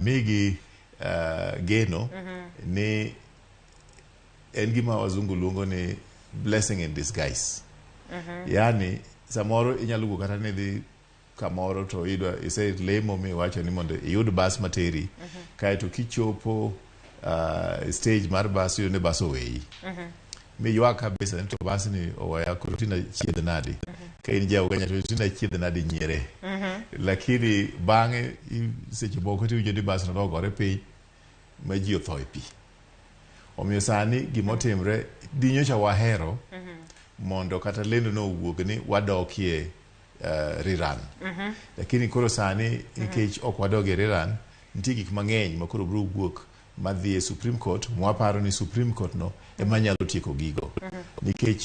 Migi geno ni en gima wazungu luongo ni blessing in disguise. Yani samoro inyalo wuok kata ni idhi kamoro to iyudo iselemo miwacho ni mondo iyud bas materi kaeto kichopo stage mar bas iyudo ni bas oweyi miywak kabisa ni to bas ni oweya koro tina chiedh nadi ka in ja Ugenya to tina chiedh nadi nyiere lakini bang'e seche moko tiwinjo ni bas no nogore piny ma ji otho e pi. Omiyo sani gimotimre dinyocha wahero mondo kata lendo no owuog ni wadokie rerun. Lakini koro sani nikech ok wadogie rerun, nitie gik mang'eny ma koro biro wuok madhi e Supreme Court mwaparo ni Supreme Court no ema nyalo tieko gigo. Nikech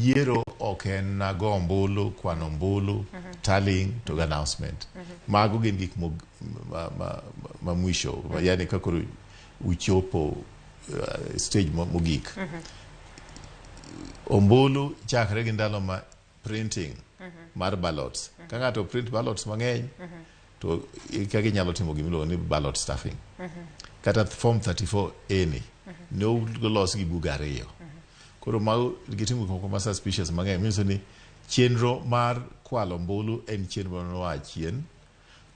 yiero ok en go ombulu, kwano ombulu, tallying to gi announcement. Mago gin gik ma mwisho, yani ka koro uchopo stage mogik. Ombulu chakre gi ndalo ma printing mar ballots. Ka ng'ato print ballots mang'eny, to kaka inyalo timo gimiluongo ni ballot stuffing. Kata form 34A ni, ne olos gi buge ariyo. Koro mago gitimo gik moko ma suspicious mang'eny manyiso ni chenro mar kwalo ombulu en chenro manoa chien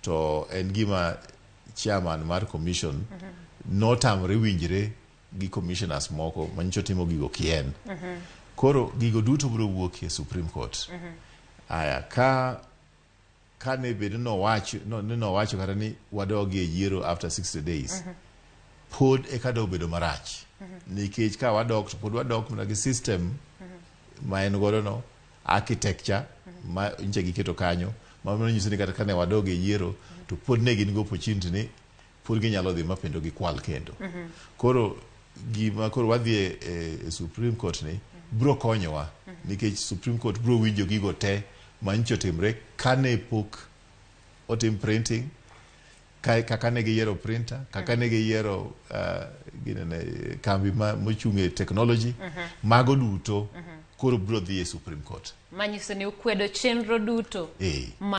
to en gima chairman mar commission notamre winjre gi commissioners moko manyicho timo gigo kien. Koro gigo duto biro wuok e Supreme Court. Aya, ka kane bed ni nowacho no, ni nowacho kata ni wadogi e yiero after 60 days pod eka dobedo marach nikech ka wadok to pod wadok mana gi system ma en godo no architecture ma nyicha giketo kanyo ma mano nyiso ni kata kane wadog e yiero to pod ne gin gi opportunity ni pod ginyalo dhi ma kendo gikwal kendo. Koro gima koro wadhi e Supreme Court ni biro konyowa nikech Supreme Court biro winjo gigo te manyicha otimre kane pok otim printing kaka ne giyiero printer kaka ne giyiero ginene kambi ma mochung' e technology mago duto koro biro dhi e Supreme Court. Manyiso ni ukwedo chenro duto. Eh. Ma